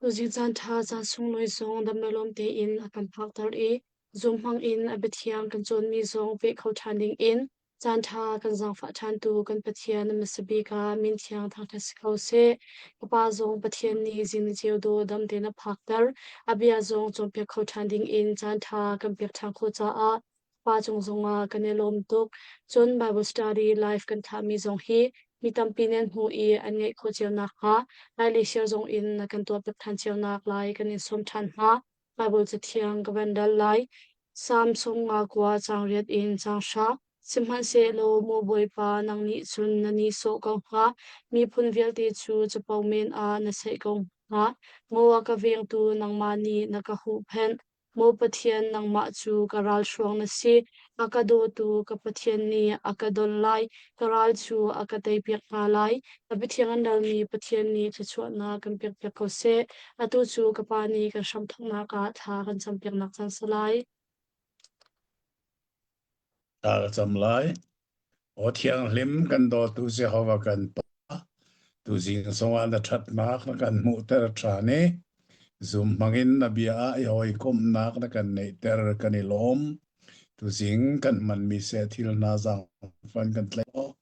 Tuzing caan ṭha caan sunglawi zong dam le lawm tein a kan phakter i zum hmang in a biathiang kan cawnmi zong peh kho ṭhan dingin caan ṭha kan zaangfah ṭhantu kan Pathian na hmasa bik ah min thiang thangṭhat si ko seh. Ka pa zong Pathian nih zing ni ceu dawh dam tein a phakter. A bia zong cawnpiak kho ṭhan dingin caan ṭha kan pek ṭhan khawh caah Pa cung zongah kan i lawm tuk. Cun Bible study live kan thlahmi zong hi mi tampi nih an hmuh i an ngaih khawh cio nakhnga Laili share zong in na kan tuahpiak ṭhan cio nak lai kan in sawm ṭhan hna. Bible cathiang ka van dal lai. Salm sung nga kua caang riat in caang hra. Sihmanhsehlaw maw Bawipa nang nih cun na nihsawh ko hnga. Miphun vialte cu capo men ah na saih ko hnga. Ngaw a ka vengtu nangmah nih na ka huhphenh. Maw Pathian, nangmah cu ka ralhruang na si. A ka dawtu ka Pathian nih a ka don lai. Ka ral cu a ka teipiak hna lai. A biathiang an ralmi Pathian nih thluachuahnak kan pekpiak ko seh. Atu cu ka Pa nih kan hramthawknak ah thla kan campiaknak cang si lai. Thla ka cam lai. Aw thianghlim kan dawtu Jehovah kan Pa, tuzing zongah na ṭhatnak na kan hmuhter ṭhan i zum hmangin na bia ah i hawikomhnak na kan neihter kan i lawm. Tuzing kan hmanmi seh thil hna zaangfan kan tlaih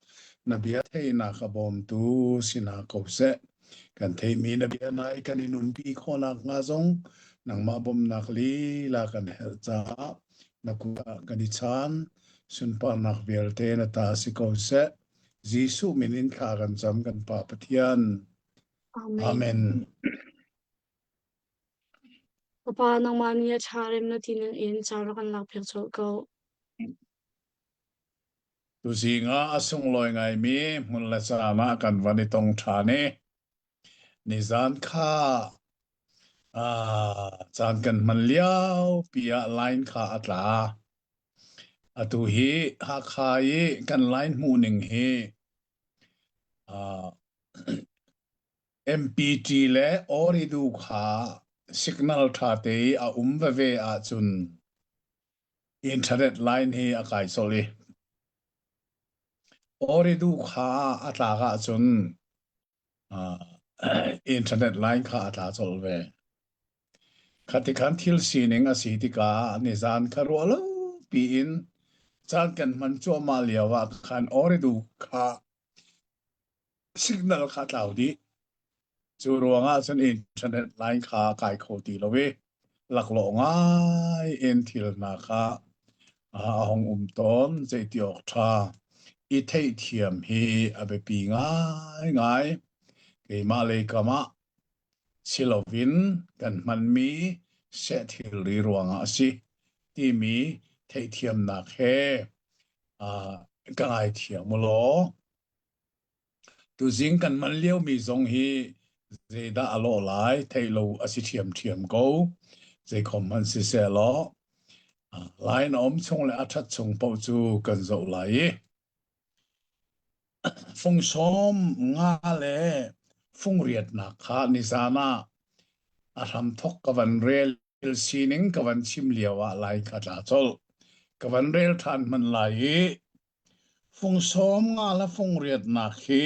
na bia theihnak a bawmtu si hna ko seh. Kan theihmi na bia hna i kan i nunpi khawhnak hnga zong nangmah bawmhnak lila kan herh caah na kut ah kan i chaan. Sunparnak vialte na ta si ko seh. Jesuh min in thla kan cam kan Pa Pathian. Amen. Amen. Ka Pa, nangmah nih a ṭha rem na ti ning in ca rak kan lakpiak colh ko. Tuzing ah a sunglawi ngaimi hmun le caan ah kan van i tong ṭhan i nizan kha ah caan kan hman lio pi ah line kha a tla. Atu hi Hakha i kan line hmuhning hi ah MPT le Ooredoo kha signal ṭhate i a um veve ahcun internet line hi a kai colh i Ooredoo kha a tlak ahcun uh, internet line kha a tla colh ve. Khati khan thil sining a si tikah nizan kha ruah lo piin caan kan hman cuahmah lio ah khan Ooredoo kha signal kha tlau dih. Cu ruangah cun internet line kha kai kho ti lo i laklawh ngai in thil hna kha a hong um tawn. Zeiti awk ṭha i theihthiam hi a biapi ngaingai. Keimah lei kam ah si loin kan hmanmi seh thilri ruangah a si timi theihthiamnak he ka ngaithiam u law Tuzing kan man liomi zong hi zeidah a lawh lai theih lo a si ṭhiamṭhiam ko. Zeikhom hmanh siseh law line a um chung le a ṭhat chung paoh cu kan zoh lai i fung sawm nga le fung riatnak kha nizan ah a hramthok ka van rel sining ka van chim lio ah lai ka tla colh. Ka van rel ṭhan hmanh lai i Fung sawm nga le fung riatnak hi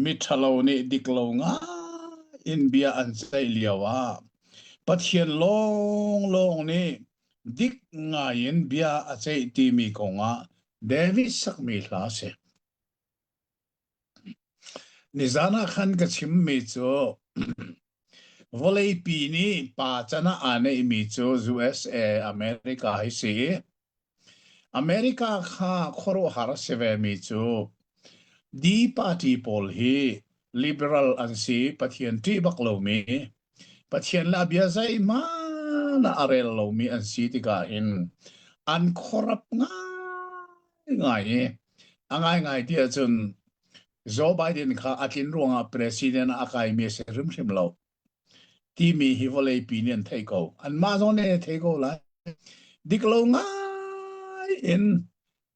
miṭhalo nih diklo ngai in bia an ceih lioah Pathian lawnglawng nih dik ngai in bia a ceih timi kongah David sakmi hla a si. Nizan ah khan ka chimmi cu vawleipi nih pa can ah aa neihmi cu USA America hi si. America kha khuaruahhar a si vemi cu D party pawl hi liberal an si, Pathian ṭih bak lomi, Pathian le a bia zeihmanh ah a rel lomi an si tikah hin an khuarap ngaingai i a ngaingai ti ahcun Joe Biden kha a tlin ruangah president ah a kaimi a si hrimhrim lo. Timi hi vawleipi nih an theih ko. Anmah zong nih an thei ko lai. Dik lo ngai in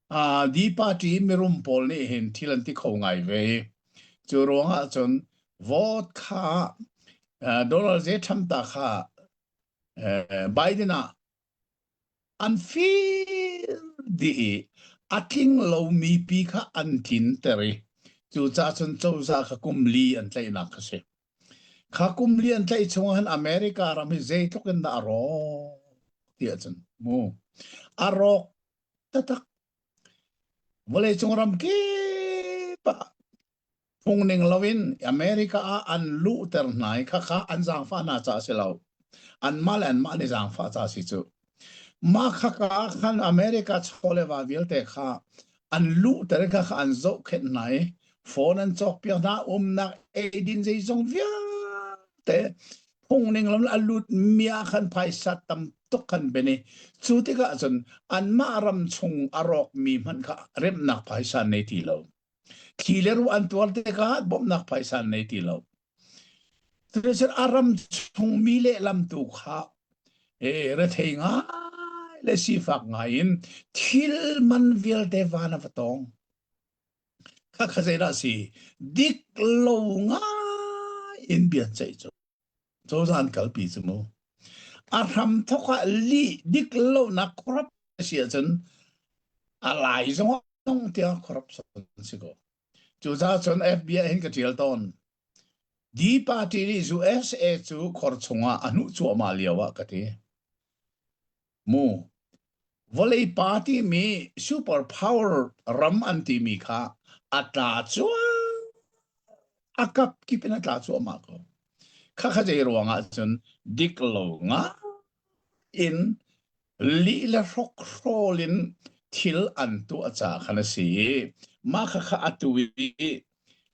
uh, D party mirum pawl nih hin thil an ti kho ngai ve i cu ruangah cun vote kha uh, Donald J. Trump ta kha uh, Biden ah An fir dih i a tling lomi pi kha an tlinter i cucaah cun cozah kha kum li an tlaihnak a si. Kha kum lian tlaih chung ah hin America ram hi zeitluk in dah a rawk ti ahcun mu a rawk taktak. Vawleicung ram kip ah phungning loin America ah an luhter hna i khakha an zaangfah hna caah a si lo. Anmah le anmah nih zaangfah ca a si cu. Mah khaka ah khan America chawleva vialte kha an luhter i khakha an zohkhenh hna i phone an cawkpiak hna, umnak eidin zeizong vialte phungning lam a lut mi ah khan phaisa tam tuk khan ben i cu tikah cun anmah ram chung a rawkmi hmanh kha remnak phaisa an nei ti lo. Thli le ruah an tuar tikah bawmhnak phaisa an nei ti lo. Cuticun a ram chung mi lehlam tu kha e, rethei ngai le sifak ngai in thil man vialte van a va tong. Khakha zeidah si? Dik lo ngai in bia ceih cu. Cozah an kalpi cu mu. A hram thok ah lih dik lonak corrupt a si ahcun a lai zong ah tiah corruption si ko. Cucaah cun FBI hin ka ṭial tawn. D party nih USA cu khor chungah a hnuh cuahmah lio ah ka ti. Mu. Vawlei party mi super power ram an timi kha a tla cuah a kap kip in a tla cuahmah ko. Khakha zei ruangah cun dik lo nga in lih le hrokhrawl in thil an tuah ca khan a si i mah khakha atu i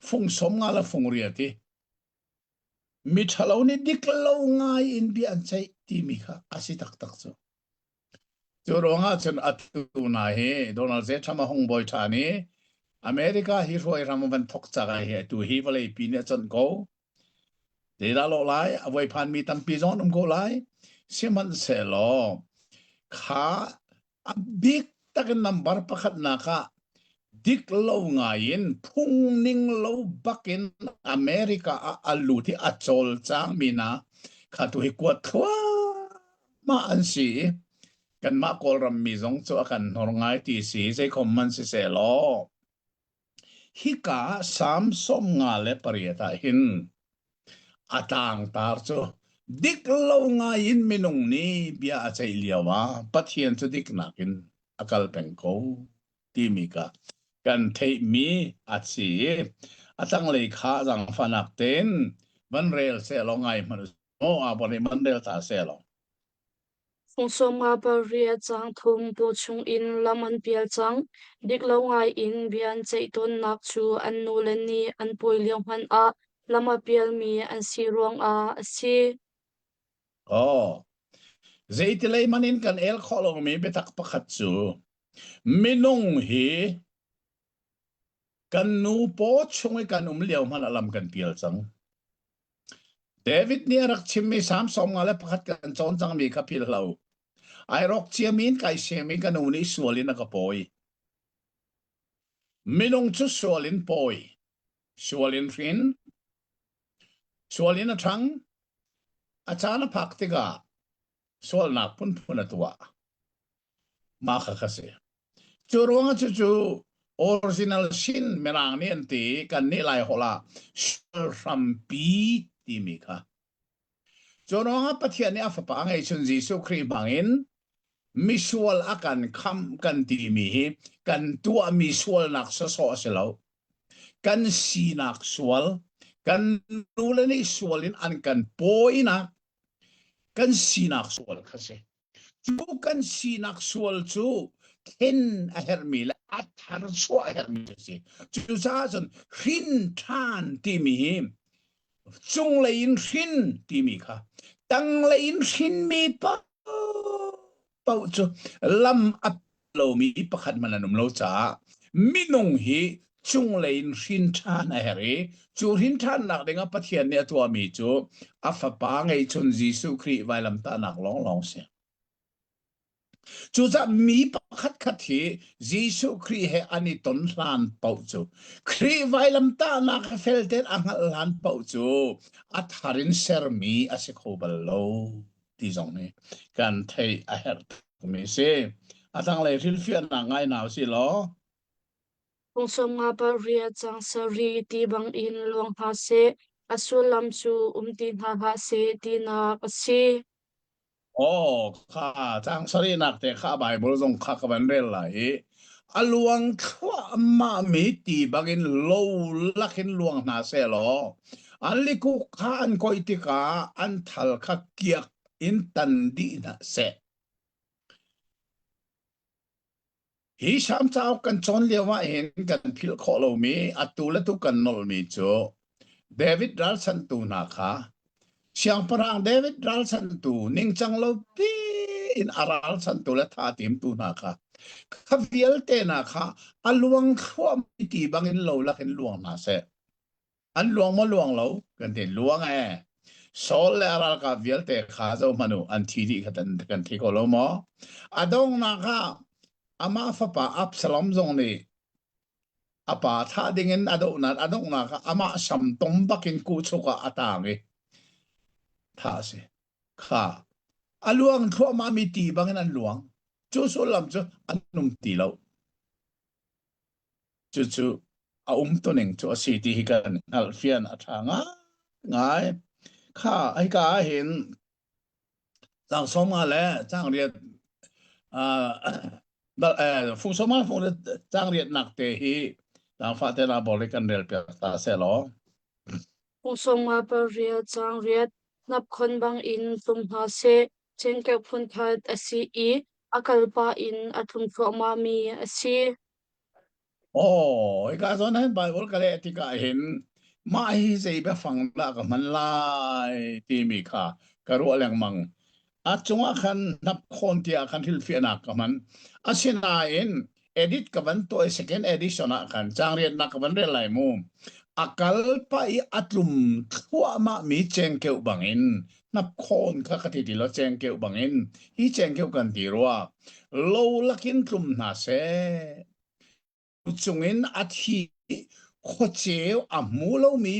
fung som nga le fung riat i mi ṭhalo nih dik lo ngai in bia an ceih timi kha a si taktak cu. Cu ruangah cun atu na hi Donald J. Trump a hung bawi ṭhan i America hi hruai ram van thok cak hi atu hi vawleipi nih a conh ko. Zeidah lawh lai? A voi phanmi tampi zong an um ko lai. Sihmanhsehlaw kha a bik takin number pakhatnak ah dik lo ngai in phung ning lo bakin America ah a lut i a cawlcangmi hna kha tu hi kuat thluahmah an si i kanmah Kawlram mi zong cu a kan hnor ngai ti si zeikhom man siseh law Hika Salm 58 ah hin a tlangtar cu dik lo ngai in minung nih bia a ceih lio ah Pathian cu diknak in a kal peng ko timi kha kan theihmi a si i a tanglei kha zaangfahnak tein van rel sehlaw ngai hmanh u aw aa bon i van rel ta sehlaw. Fungsawm nga pariat caang thum paw chungin lam an pial cang. Diklo ngaiin bia an ceih tawnnak cu an nule nih an pawi lio hmanh ah lam a pialmi an si ruangah a si. Aw, zeitilei man in kan el khawh lomi biatak pakhat cu minung hi kan nu paw chung i kan um lio hmanh ah lam kan pial cang. David nih a rak chimmi Salm 51 kan cawn cangmi kha philh hlah u. Ai rawk ciami in kai siam i ka nu nih sual in a ka pawi. Minung cu sual in pawi, sual in hrin, sual in a ṭhang, a caan a phak tikah sualnak phunphun a tuah. Mah kha kha si. Cu ruangah cucu original sin Mirang nih an ti kan nih Lai holh ah sual hrampi timi kha. Cu ruangah Pathian nih a fapa ngeihchun Jesuh Khrih hmangin misual a kan khamh kan timi hi kan tuahmi sualnak sawsawh a si lo. Kan sinak sual, kan nule nih sual in an kan pawinak kan sinak sual kha si. Cu kan sinak sual cu thlen a herhmi le a tharchuah a herhmi a si. Cucaah cun hrin ṭhan timi hi cunglei in hrin timi kha tanglei in hrinmi paoh cu lam a lomi pakhat hmanh an um lo caah minung hi cunglei in hrin ṭhan a herh i cu hrin ṭhannak dingah Pathian nih a tuahmi cu a fapa ngeihchun Jesuh Khrih vailamtahnak lawnglawng si. Cucaah mi pakhatkhat hi Jesuh Khrih he an i ton hlan paoh cu Khrih vailamtahnak fel tein a hngalh hlan paoh cu a thar in sermi a si kho bal lo. ti zong nih kan theih a herh tukmi si. A tanglei hrilhfiahnak ngai hna usih law. Phung 58 cang sarih ti bangin luang hna seh. A sullam cu um ti hna hlah seh tinak a si. Aw, kha caang sarihnak te kha Baibal zong kha ka van rel lai i a luang thluahmahmi ti bangin lo lakin luang hna sehlaw an likuk kha an koih tikah an thal kha kiak in tan dih hna seh. Hi Salm cauk kan cawn lio ah hin kan philh khawh lomi atu le tu kan nolhmi cu David ralchanhtu hna kha Siangpahrang David ralchanhtu ningcang lo piin a ralchanhtu le tha timtu hna kha kha vialte hna kha a luang thluahmi ti bangin lo lakin luang hna seh. An luang maw luang lo? Kan ti luang ee. Saul le a ralkap vialte kha zohhmanh u, an thi dih kha kan thi ko lo maw? A donghnak ah amah fapa Absalom zong nih a pa thah dingin a dohnak a donghnak ah amah sam tom bakin kuhchuk ah a tang i thah a si. Kha a luang thluahmah mi ti bangin an luang. Cu sullam cu an nung ti lo. Cucu a umtuning cu a si ti hi kan hngalhfian a ṭha ngaingai. Kha hika ah hin caang 50 le caang riat uh, fung sawma fung le caang riatnak te hi zaangfah te na bol i kan rel piak ta seh law. Fung sawma pariat caang riat hnapkhon bangin tlung hna seh cengkeuh phunkhat a si i a kalpah in a tlung thluahmahmi a si. Aw, hika zawn hin Bible ka leh tikah hin mah hi zei biafang dah ka hman lai timi kha ka ruah lengmang. A cungah khan hnapkhawn tiah khan hrilhfiahnak ka hman. Asinain edit ka van tuah i second edition ah khan caangriatnak ka van rel lai mu. A kal pah i a tlum thluahmah mi cengkeuh bangin hnapkhawn kha ka ti ti lo cengkeuh bangin hi cengkeuh kan ti rua. Lo lakin tlum hna seh. Cungin a thi khuaceu a hmu lomi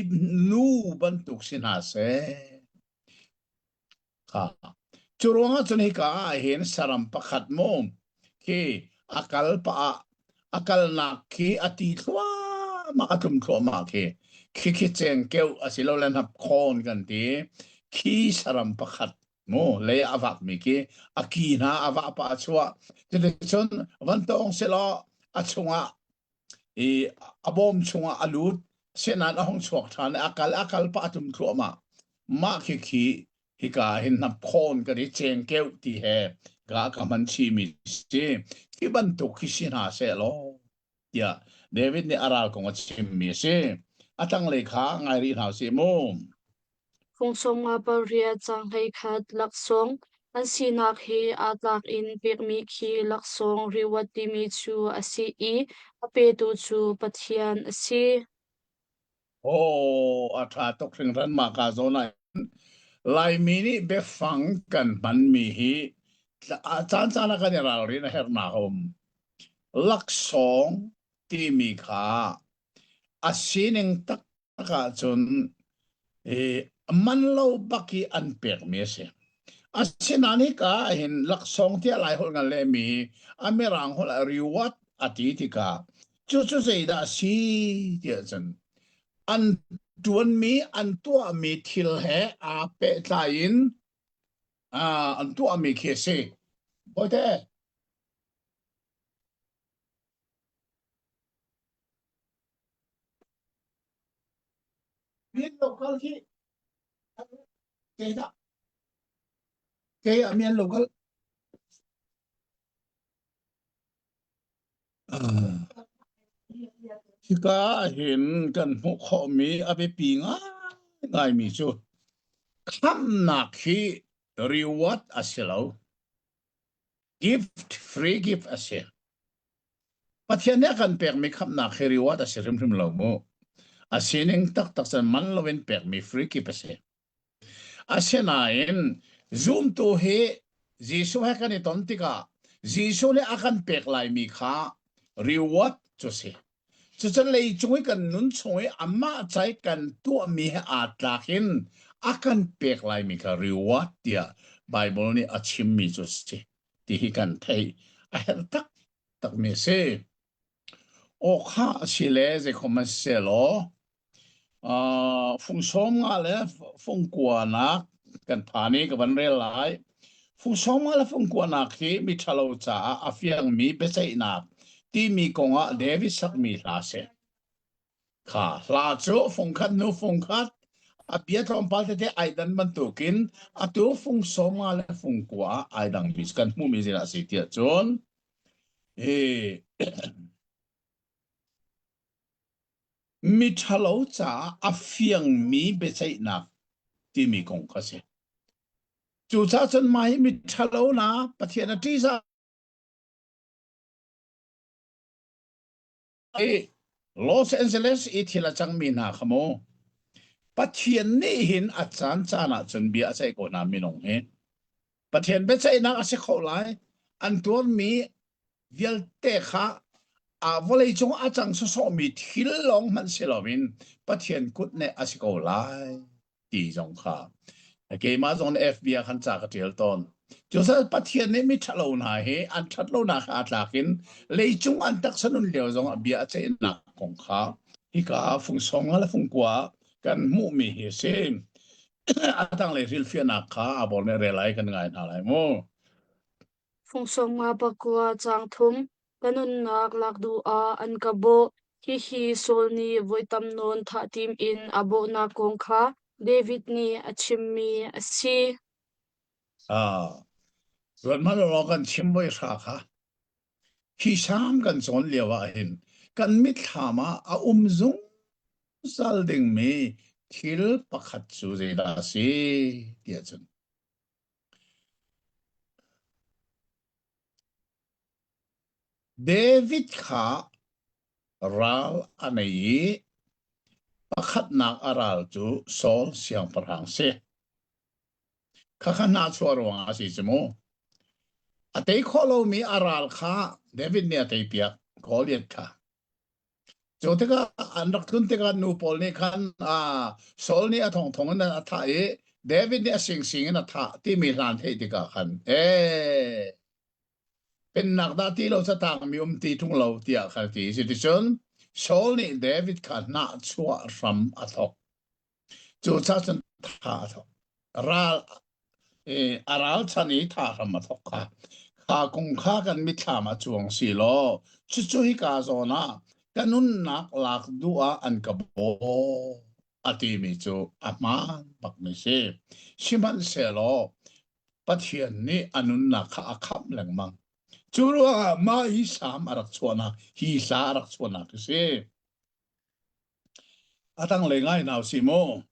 nu bantuk si hna seh. Kha. Cu ruangah cun hika ah hin saram pakhat maw khi a kal pah ah a kalnak khi a ti thluahmah a tlum thluahmah khi khi khi cengkeuh asilole hnapkhawn kan ti khi saram pakhat mu lei a vakmi khi a ki hna a vah pah a chuah cuticun van tawng selaw a chungah i a bawm chungah a lut senain a hung chuak ṭhan i a kal a kal pah a tlum thluahmah mah khi khi hika hin hnapkhawn kan i cengkeuh ti he ka ka hman chihmi si khi bantuk khi si hna seh law tiah David nih a ral kong a chimmi a si. A tanglei kha ngai rih hna usih mu. Fung sawmnga pariat caang 11 laksawng an sinak he aa tlak in pekmi khi laksawng reward timi cu a si i a petu cu Pathian a si. Aw, a ṭha tuk hringhran mah ka zawn ah Laimi nih biafang kan hmanmi hi caan caan ah kan i ralrin a herhnak a um. Laksawng timi kha a sining taktak ahcun i man lo bak i an pekmi a si. Asinain hika ah hin laksawng tiah Laiholh kan lehmi hi a Mirang holh ah reward a ti tikah cucu zeidah a si tiah cun an ṭuanmi an tuahmi thil he aa pehtlai in an tuahmi khi a si. Bawite, Min local hi kei dah kei ah mian local Hika ah hin kan hmuh khawhmi a biapi ngaingaimi cu khamhnak hi reward a si lo. Gift, free gift a si. Pathian nih a kan pekmi khamhnak hi reward a si hrimhrim lo mu. A sining taktak cun man loin pekmi free gift a si. Asinain zumtu hi Jesuh he kan i ton tikah Jesuh nih a kan pek laimi kha reward cu si. Cucun leicung i kan nun chung i amah ca i kan tuahmi he aa tlak in a kan pek laimi kha reward tiah Baibal nih a chimmi cu si. Ti hi kan theih a herh taktakmi a si. Aw kha a si le zeikhom an si law. Uh, fung sawm nga le fung kuanak kan phan i ka van rel lai. Fung sawm nga le fung kuanak hi miṭhalo caah a fiangmi biaceihnak timi kongah David sakmi hla a si. Kha hla cu fungkhat hnu fungkhat a bia tlawmpal tete ai dan bantukin atu fung sawm nga le fung kua ah ai dangmi kan hmuhmi zeidah a si tiah cun hi miṭhalo caah a fiangmi biaceihnak timi kong kha a si. Cucaah cun mah hi miṭhalo na Pathian a ṭihzah i Los Angeles i thil a cangmi hna kha mu Pathian nih hin a caan caan ah cun bia a ceih ko hna minung hi Pathian biaceihnak a si kho lai an tuarmi vialte kha a vawlei cung a cang sawsawhmi thil lawng hmanh si loin Pathian kut nih a si ko lai ti zong kha keimah zong nih FB ah khan ca ka ṭial tawn. Cucaah Pathian nih miṭhalo hna hi an ṭhatlonak he aa tlak in leicung an taksa nun lio zong ah bia a ceihnak kong kha hika fung sawm nga le fung kua kan hmuhmi hi a si. A tanglei hrilhfiahnak kha Abor nih rel ai kan ngai hna lai mu. Fung sawm nga pakua caang thum Ka nunnak lak duh ah an ka bawh. Hihi Saul nih voi tam nawn thah tim in a bawhnak kong kha David nih a chimmi a si. Ah, ruat hmanh law kan chim voi hra kha. Hi sam kan cawn lio ah hin kan mitthlam ah a um zungzal dingmi thil pakhat cu zeidah a si tiah cun David kha ral a nei i pakhatnak a ral cu Saul siangpahrang si. Khakha hnahchuah ruangah a si cu mu. A tei khawh lomi a ral kha David nih a teipiak, Goliath kha. Cu tikah an rak tlun tikah nu pawl nih khan ah Saul nih a thongthong in a thah i David nih a singsing in a thah timi hlan theih tikah khan ee pennak dah ti lo catangmi um ti ṭung lo tiah kha ti. Cuticun Saul nih David kha hnahchuah hram a thawk. Cucaah cun tha a thawk. Ral a ralchan i tha hram a thawk kha. Kha kong kha kan mitthlam ah cuang si law cucu hika zawn ah ka nunnak lak duh ah an ka bawh a timi cu a hmaan bakmi si. Sihmanhsehlaw Pathian nih a nunnak kha a khamh lengmang. Cu ruangah mah hi salm a rak chuahnak, hi hla a rak chuahnak a si. A tanglei ngai hna usih mu.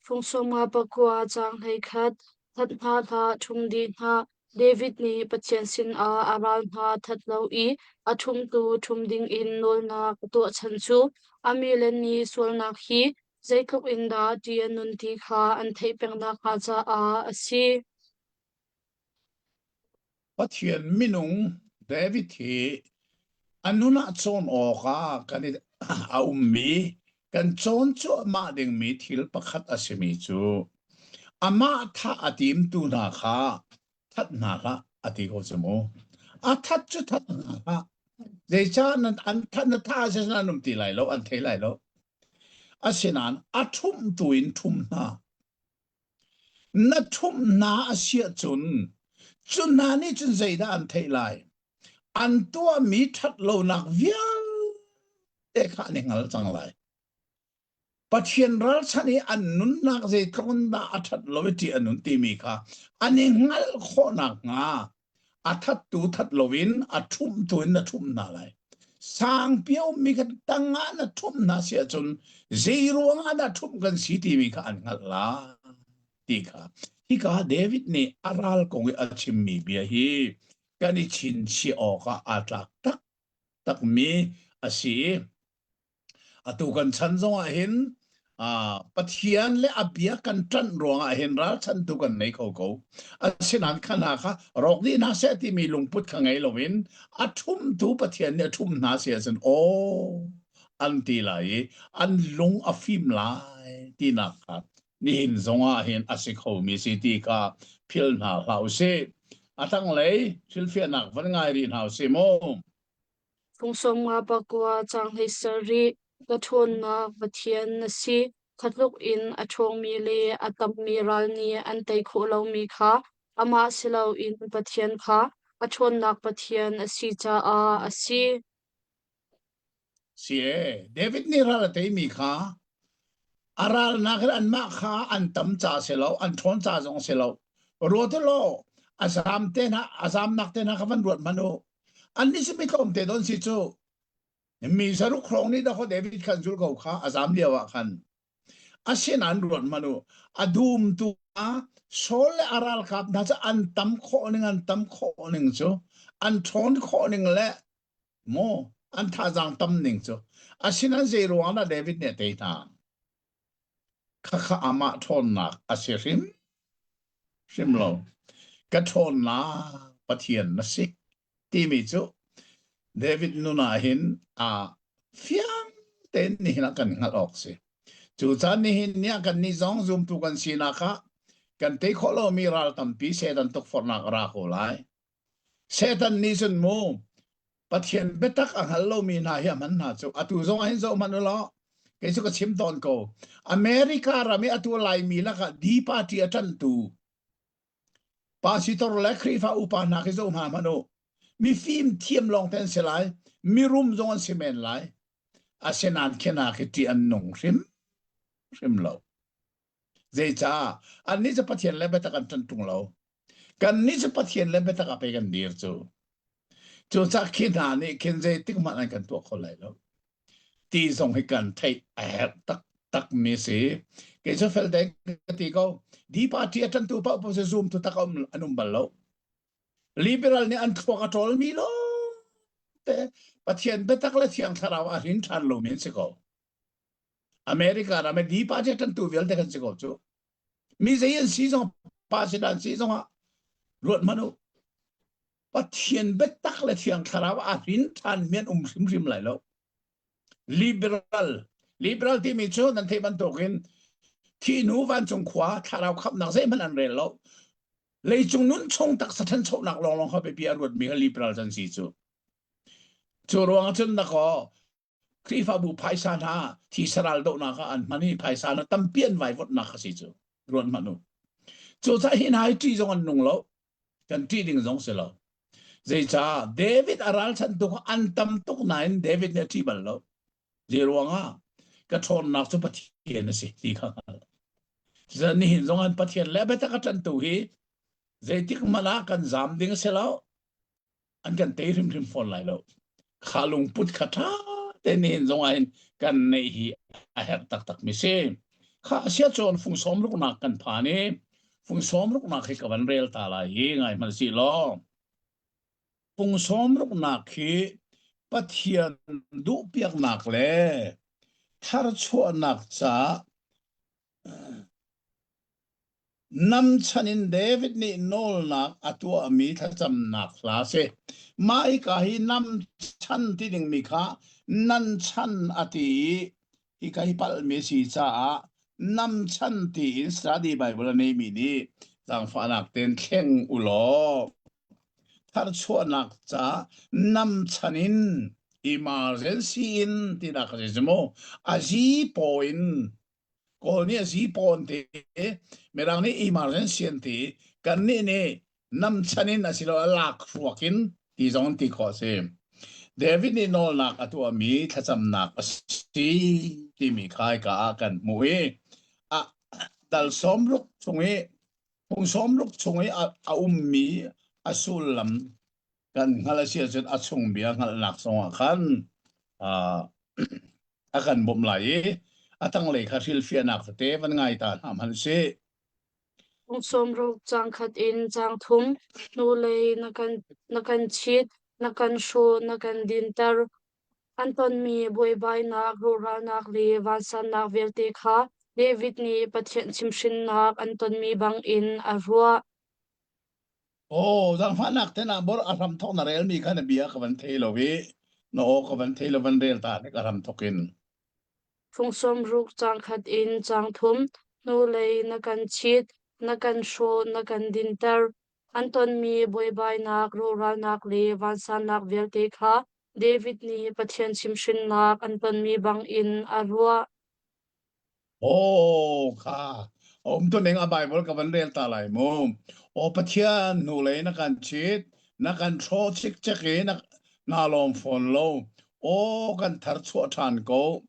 Fung nga pakua caang 11 That hna hlah, ṭhum dih hna. David nih Pathian sinah a ral hna that lo i a ṭhumtu ṭhum dingin nawlnak a tuah chan cu a mile nih sualnak hi zeitluk in dah ṭih a nun ti kha an theih peng nakhnga caah a si. Pathian minung David hi a nun ah cawn awkah kan i a ummi kan cawn cuahmah dingmi thil pakhat a simi cu amah thah a timtu hna kha that hna hlah a ti ko cu mu. A that cu that hna hlah. Zeicah nan an that na thah si an um ti lai lo an thei lai lo. Asinain a ṭhumh tu in ṭhum hna. Na ṭhumh hna a si ahcun cu hna nih cun zeidah an theih lai? An tuahmi ṭhatlonak vialte kha an i hngal cang lai. Pathian ralchanh i an nunnak zeitluk in dah a ṭhat lo i ṭih a nun timi kha an i hngalh khawh nakhnga a thattu that loin a ṭhumhtu in na ṭhumh hna lai. Sangpi a ummi kha tang ah na ṭhumh hna si ahcun zei ruangah dah ṭhumh kan si timi kha an hngalh lai ti kha. Hika David nih a ral kong i a chimmi bia hi kan i chinchiah awkah aa tlak taktakmi a si. Atu kan chan zongah hin uh, Pathian le a bia kan ṭanh ruangah hin ralchantu kan nei kho ko. Asinain kha hna kha rawk dih hna seh timi lungput kha ngei loin a ṭhumtu Pathian nih a ṭhum hna si ahcun aw an ti lai i an lung a fim lai tinak kha nihin zongah hin a si khomi si ti kha phil hna hlah usih. A tanglei thilfiahnak van ngai rih hna usih mu. Fung sawm nga pakua caang hlei sarih. Ka ṭhawnnak Pathian na si. Kha tluk in a ṭhawngmi le a tammi ral nih an tei khawh lomi kha amah si loin Pathian kha a ṭhawnnak Pathian a si caah a si. Si e, David nih ral a teimi kha a ralnak in anmah kha an tam ca si lo, an ṭhawn ca zong si lo. Ruat u law, a zam te hna, a zamnak te hna kha van ruat hmanh u. Annih cu mi tlawmte don si cu. Mi zaruk hrawng nih dakaw David khan zul ko kha a zam lio ah khan. Asinain ruat hmanh u, a dumtu Saul le a ralkap hna cu an tam khawh ning an tam khawh ning cu an ṭhawn khawh ning le maw an thazaang tam ning cu asinain zei ruang dah David nih a tei hna? Khakha amah ṭhawnnak a si hrim hrim lo. Ka ṭhawnnak Pathian na si timi cu David nun ah hin a fiang tein nihin ah kan hngalh awk si. Cucaah nihin ni ah kannih zong zumtu kan sinak ah kan tei khawh lomi ral tampi Satan tukforhnak a ra ko lai. Satan nih cun mu Pathian biatak a hngal lomi hna hi a hman hna cu atu zong ah hin zoh hmanh u law kei cu ka chim tawn ko America ram i atu Laimi lakah D party a ṭantu pastor le Khrihfa upa hna khi zoh hna hmanh u mifim thiam lawng te an si lai mirum zong an si men lai asinain khi hna khi ṭih an nung hrim hrim lo zeicah annih cu Pathian le biatak an ṭan ṭung lo Kannih cu Pathian le biatak ah pei kan dir cu. Cucaah khi hna nih khin zeitik hmanh an kan tuah kho lai lo. Ti zong hi kan theih a herh taktak mi si. Kei cu fel tein ka ti ko. D party a ṭantu paoh paoh cu zumtu tak an um bal lo. Liberal nih an thluak a ṭawlmi lawng te Pathian biatak le Thiang Thlarau a hrin ṭhan lomi an si ko. America ram i D party a ṭantu vialte kan si ko cu. Mi zei an si zong pa sin an si zongah ruat hmanh u. Pathian biatak le thiang thlarau a hrin ṭhan mi an um hrimhrim lai lo. Liberal liberal timi cu nan theih bantukin thi hnu vancung khua thlarau khamhnak zeihmanh an rel lo. Leicung nun chung taksa ṭhanchonak lawnglawng kha biapi a ruatmi kha liberal an si cu. Cu ruangah cun dakaw Khrihfabu phaisa hna thi saral dohnak ah an hman i phaisa hna tampi an vaivuanhnak a si cu ruat hmanh u. Cucaah hi hna hi ṭih zong an nung lo. Kan ṭih ding zong si lo. Zeicah David a ralchanh tuk an tam tuk nain David nih a ṭih bal lo. Zei ruangah ka ṭhawnnak cu Pathian a si ti kha hngal. Cucaah nihin zong an Pathian le biatak a ṭanhtu hi zeitik hmanh ah kan zaam ding a si lo. An kan tei hrimhrim fawn lai lo. Kha lungput kha ṭha tein nihin zong ah hin kan neih hi a herh taktak mi si. Kha sia cawn fung sawm ruknak kan phan i fung sawm ruknak hi ka van rel ta lai hi ngai hmanh si law. Fung sawm ruknak hi Pathian duhpiaknak le tharchuahnak ca Namchan in David nih nawlnak a tuahmi thlacamnak hla a si. Mah hika hi namchan ti dingmi kha nan chan a ti i hika hi palhmi a si caah namchan tiin Study Bible a neimi nih zaangfahnak tein thleng u law tharchuahnak ca namchan in emergency in tinak a si mu a zi paw in Kawl nih a zipawn ti, Mirang nih emergency an ti, kannih nih namchan in asiloah lak hruak in ti zong an ti khawh a si. David nih nawlnak a tuahmi thlacamnak a si timi kha hika ah kan hmuh i a dal 60 chung i phung 60 chung i a ummi a sullam kan hngalh a si ahcun a chung bia hngalhnak zongah khan a kan bawmh lai i a tanglei kha hrilhfiahnak tete van ngai ta hna hmanh sih. Sawmruk caang khat in caang thum hnulei na kan na kan chit, na kan hrawh, na kan dinter. An tonmi buaibainak, rawhralnak le vansannak vialte kha David nih Pathian chimhhrinnak an tonmi bangin a ruah. Aw, zaangfahnak te na bor a hram thok na relmi kha na bia ka van thei lo i na aw ka van thei lo van rel ta nek a hram thok in. Fung 60 caang khat in caang thum hnulei na kan chit, na kan hrawh, na kan dinter. An tonmi buaibainak, rawhralnak le vansannak vialte kha. David nih Pathian chimhhrinnak an tonmi bangin a ruah. Aw kha a um tu ning a Bible ka van rel ta lai mu. Aw Pathian hnulei na kan chit, na kan hrawh cikcek i na, na lawm fawn lo. Aw kan thar chuah ṭhan ko.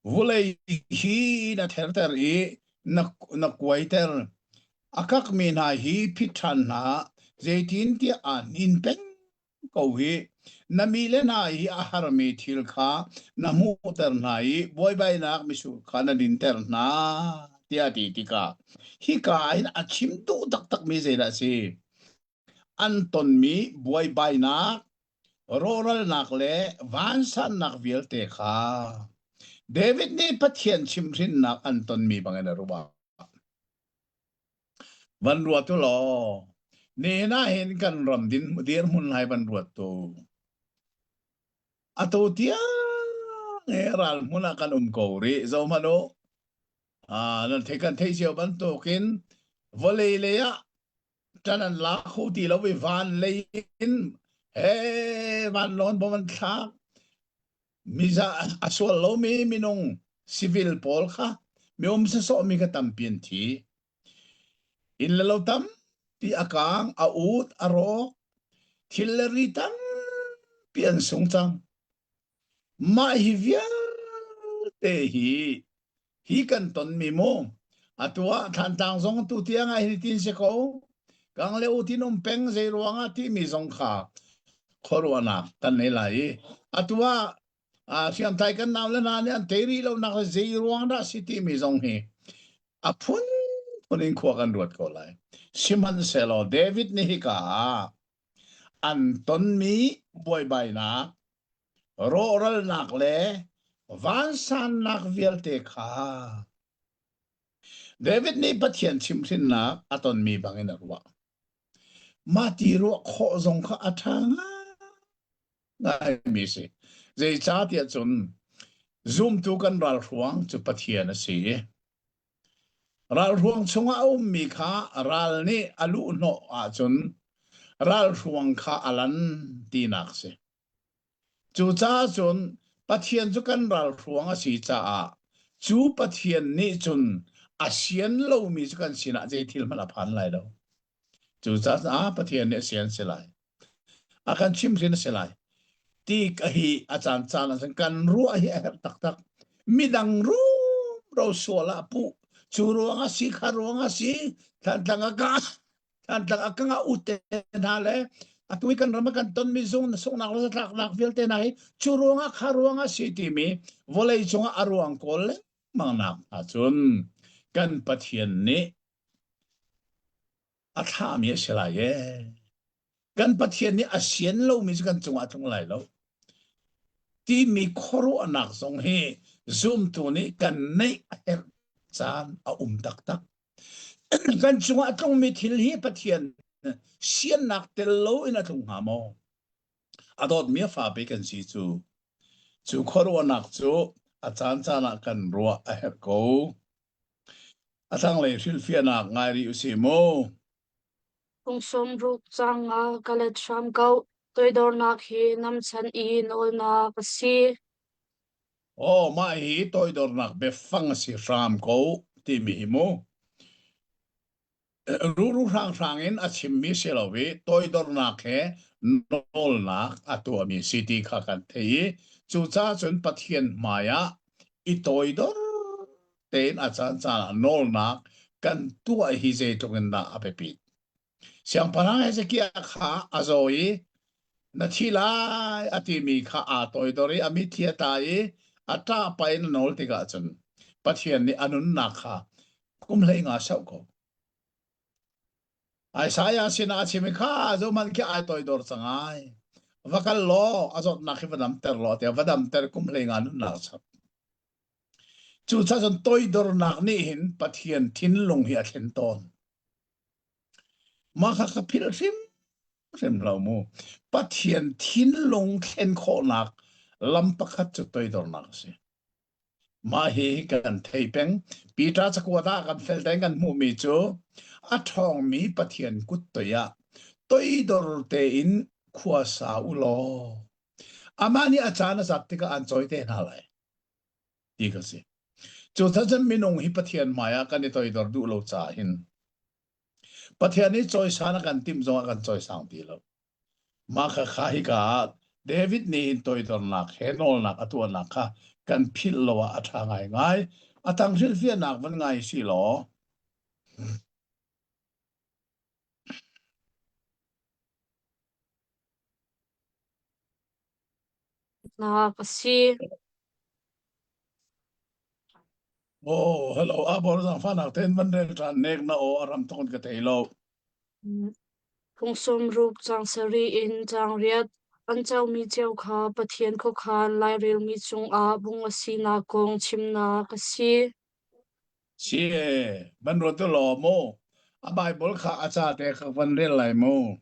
Vulei hi na therter i na, na kuaiter. A kakmi hna hi phit ṭhan hna, zeitintiah aa hnin peng ko hi na mi le hna hi a harmi thil kha na hmuhter hna i buaibainak mitsur kha na dinter hna tiah a ti tikah hika hin a chim duh taktakmi zeidah a si? An tonmi buaibainak, rawhralnak le vansannak vialte kha David nih Pathian chimhhrinnak an tonmi bangin a ruah. Van ruat u law, nihin ah hin kan ram din dirhmun lai van ruat tu. Atu tiang he ral hmun ah kan um ko rih. Zohhmanh u. Ah, nan thei kan thei cio bantukin vawlei lei ah ṭan an la kho ti lo i van lei in he vanlawn bom an thlak. Miza a sual lomi minung civil pawl kha mi um sawsawhmi kha tampi an thi. Inn le lo tampi a kaang, a ut, a rawk. Thil le ri tampi an sung cang. Mah hi vialte hi hi kan tonmi mu atu ah Thlantlang zong tu tiang ah hi tin si ko. Kang le u tin um peng zei ruangah timi zong kha khuaruahnak kan nei lai i atu ah hriamtlai kan nau le hna nih an tei rih lonak le zei ruang dah si timi zong hi a phunphun in khua kan ruat ko lai. Sihmanhsehlaw David nih hika ah an tonmi buaibainak, rawhralnak le vansannak vialte kha David nih Pathian chimhhrinnak a tonmi bangin a ruah. Mah ti ruah khawh zong kha a ṭha ngaimi si. Zeicahtiah cun zumtu kan ralhruang cu Pathian a si i ralhruang chungah a ummi kha ral nih a luhhnawh ahcun ralhruang kha a lan tinak si. Cucaah cun Pathian cu kan ralhruang a si caah cu Pathian nih cun a sian lomi cu kan sinah zei thil hmanh a phan lai lo. Cucaah Pathian nih a sian si lai. A kan chimhrin a si lai. Ti hi a caan caan ah cun kan ruah hi a herh taktak. Midang rumro sual ah puh. Cu ruang a si, kha ruang a si, Thantlang a ka Thantlang a kanga ute hna le atu i kan ram ah kan tonmi zung sunghnak le zatlaknak vialte hna hi cu ruangah kha ruangah si timi vawlei cungah a ruang kawl lengmang nak hna cun kan Pathian nih a thlahmi a si lai ee. Kan Pathian nih a sian lomi cu kan cungah a tlung lai lo. Timi khuaruahnak zong hi zumtu nih kan neih a herh caan a um taktak. Kan cungah a tlungmi thil hi Pathian siannak tel loin a tlung hnga maw? A dawtmi a fa pe kan si cu. Cu khuaruahnak cu a caancaan ah kan ruah a herh ko. A tanglei hrilhfiahnak ngai rih usih mu. Phung ruk cang ah ka let hram ko. Toidornak hi namchan i nawlnak a si. Aw, mah hi toidornak biafang a si hram ko timi hi mu. Ruru hranghrang in a chimmi si lo i toidornak he nawlnak a tuahmi si ti kha kan thei i cucaah cun Pathian hmai ah i toidor tein a caancaan ah nawlnak kan tuah hi zeitluk in dah a biapit. Siangpahrang Hezekiah kha a zaw i na thi lai a timi kha aa toidor i a mitthli a tla i a ṭahpah in a nawl tikah cun Pathian nih a nunnak kha kum 15 sauh ko. Isaiah sinah a chim i kha zohhmanh khi ai toidor cang ai. Va kal law a zawtnak hi va damter law tiah va damter kum 15 nunnak chap. Cucaah cun toidornak nih hin Pathian thinlung hi a thlen tawn. Mah kha ka philh hrimhrim lo mu. Pathian thinlung thlen khawhnak lam pakhat cu toidornak a si. Mah hi kan thei peng. Peter cakuat ah kan fel tein kan hmuhmi cu a ṭhawngmi Pathian kut toi ah toidor tein khua sa u law. Amah nih a caan a zat tikah an cawi te hna lai ti ka si. Cu cun minung hi Pathian hmai ah kan i toidor duh lo caah hin Pathian nih cawisan a kan timh zongah kan cawisang ti lo. Mah khakha hika ah David nih hin toidornak he nawlnak a tuahnak kha kan philh lo ah a ṭha ngaingai. A tang hrilhfiahnak van ngai si law. Nak a si. Oh, hello, a bor zangfahnak tein van rel ṭhan nek na aw a ram tuk in ka thei lo. Phung sawmruk caang sarih in caang riat an comi cio kha Pathian khuakhan lairelmi cungah bung a sinak kong chimnak a si. Si e, van ruat u law mu. A Bible kha a ca te kha van rel lai mu.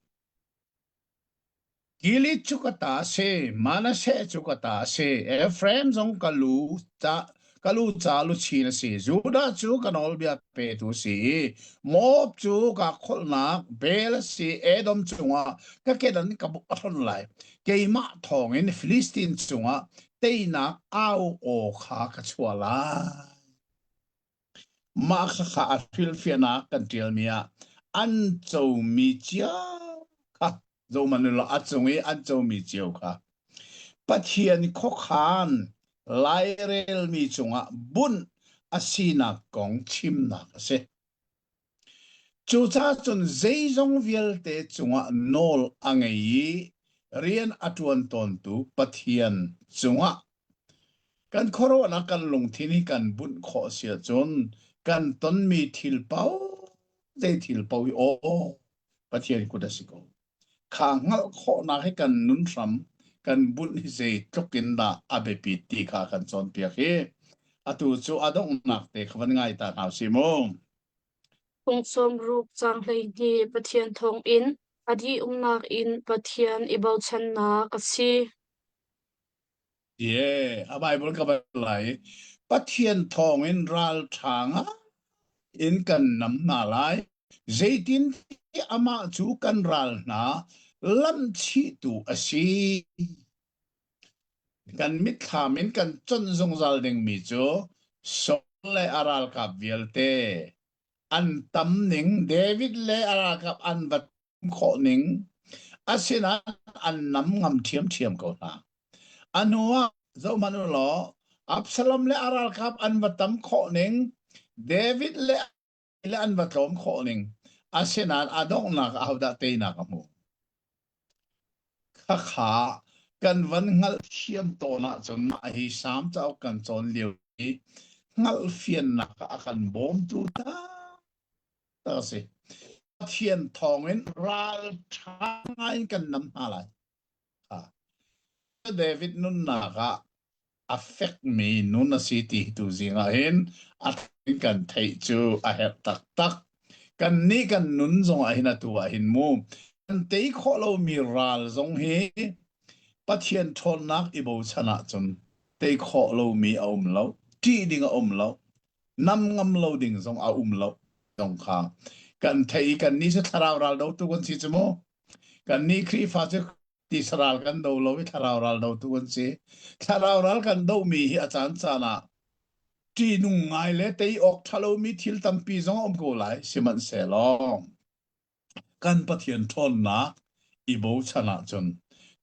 Gilead cu ka ta a si, Manasseh cu ka ta a si, Efraim zong ka lu ca ka lu ca luchin a si, Judah cu ka nawlbia petu a si i Moab cu kaa kholhnak bel a si, Edom cungah ka kedan ka buk a hron lai. Keimah thawngin Filistin cungah teinak au aw kha ka chuah lai. Mah khakha a hrilhfiahnak kan ṭialmi ah an comi cio kha zohhmanh u law a cung i an comi cio kha Pathian khuakhan lairelmi cungah bunh a sinak kong chimnak a si. Cucaah cun zeizong vialte cungah nawl a ngei i rian a ṭuan tawntu Pathian cungah kan khuaruahnak kan lungthin hi kan bunh khawh si ahcun kan tonmi thil paoh zei thil paoh hi aw Pathian kut a si ko. Kha hngalh khawhnak hi kan nun hram kan bunh hi zeitluk in dah a biapit ti kha kan cawnpiak hi atu cu a donghnak te kha van ngai ta hna usih mu. Phung sawmruk caang 12 Pathian thawngin a dih-umnak in Pathian i bochannak a si. Yeah, a Bible ka bal lai. Pathian thawngin ral ṭha ngai in kan nam hna lai. Zeitin amah cu kan ral hna lamchihtu a si. Kan mitthlam in kan conh zungzal dingmi cu Saul le a ralkap vialte an tam ning, David le a ralkap an va khawh ning, asinain an nam ngam ṭhiamṭhiam ko hna. A hnu ah zohhmanh u law Absalom le a ralkap an va tam khawh ning, David le le an va tlawm khawh ning, asinain a donghnak ah ahodah teinak a hmu? Khakha kan van hngalhthiam tawn ahcun mah hi Salm cauk kan cawn lio i hngalhfiannak ah a kan bawmtu taktak a si. Pathian thawngin ralṭha ngai in kan nam hna lai. David nunnak ah a fekmi nun a si ti tu zing ah hin a kan theih cu a herh taktak. Kannih kan nun zong ah hin atu ah hin mu kan tei khawh lomi ral zong hi Pathian ṭhawnnak i bochan ahcun tei khawh lomi a um lo, ṭih ding a um lo, nam ngam lo ding zong a um lo zong kha kan thei i kannih cu thlarau ral dotu kan si cu mu. Kannih Khrihfa cu tisa ral kan do lo i thlarau ral dotu kan si. Thlarau ral kan domi hi a caan caan ah ṭihnung ngai le tei awk ṭha lomi thil tampi zong a um ko lai. Sihmanhsehlaw kan Pathian ṭhawnnak i bochan ahcun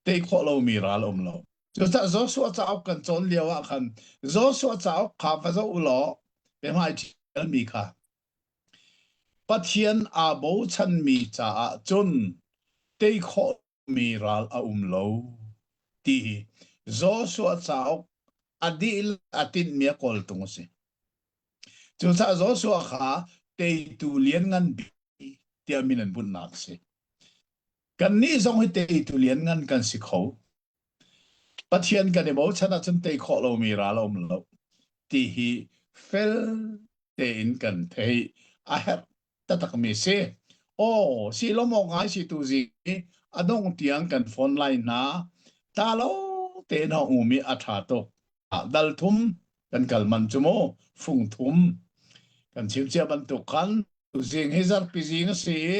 tei khawh lomi ral a um lo. Cucaah Joshua cauk kan cawn lio ah khan Joshua cauk kha va zoh u law biahmai ṭialmi kha Pathian aa bochanmi caah cun tei khawhmi ral a um lo ti hi Joshua cauk a dih a tinhmi a kawltung a si. Cucaah Joshua kha teitu lianngan bik tiah min an bunhnak a si. Kannih zong hi teitu lianngan kan si kho. Pathian kan i bochan ahcun tei khawh lomi ral a um lo ti hi fel tein kan theih a herh taktakmi si. Aw, si lawm awk ngai si tu zi a dongh tiang kan phone lai hna. Ta lo tein a um i a ṭha tuk. Dal thum kan kal man cu mu fung thum kan chim cia bantuk khan zing hi zarhpi zing a si i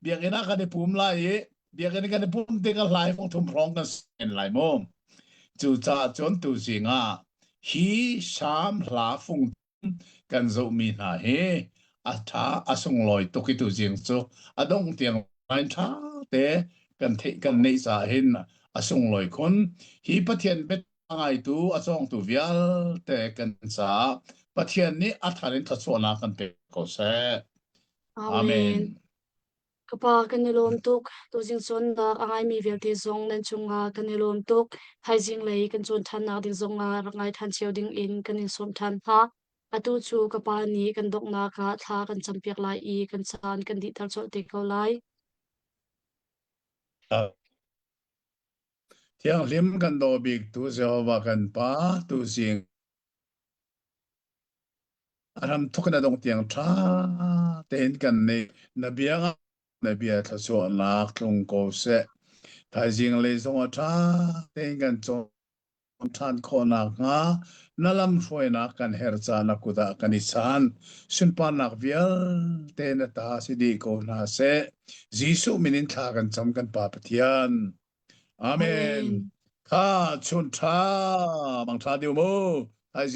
biakinn ah kan i pum lai i biakinn kan i pum tik a hlai fung thum hrawng kan sen lai mu. Cucaah cun tuzing ah hi Salm hla fung kan zohmi hna hi a ṭha a sunglawi tuk i tuzing cu a dongh tiang line ṭha te kan theih kan neih caah hin a sunglawi khun. Hi Pathian biak a ngaitu a cawngtu vialte kan caah Pathian nih a thar in thluachuahnak kan pek ko seh. Amen. Amen. Ka pa kan i lawm tuk. Tuzing cawnnak a ngaimi vialte zong nan cungah kan i lawm tuk. Thaizing lei kan cawn ṭhannak ding zongah rak ngai ṭhan cio ding in kan in sawm ṭhan hna. Atu cu ka pa nih kan donghnak ah thla kan campiak lai i kan caan kan dihter colh te ko lai. Thianghlim kan daw biktu Jehovah kan Pa, tuzing a ram thuk na dong tiang ṭha tein kan nih na bia na bia thluachuahnak tlung ko seh. Thaizing lei zong a ṭha tein kan cawn ṭhan khawh nakhnga na lamhruainak kan herh caan na kut ah kan i chan. Sunparnak vialte na ta si dih ko hna seh. Jesuh min in thla kan cam kan Pa Pathian. Amen. Amen. Kha chun ṭha, mang ṭha deu mu. Thaizing.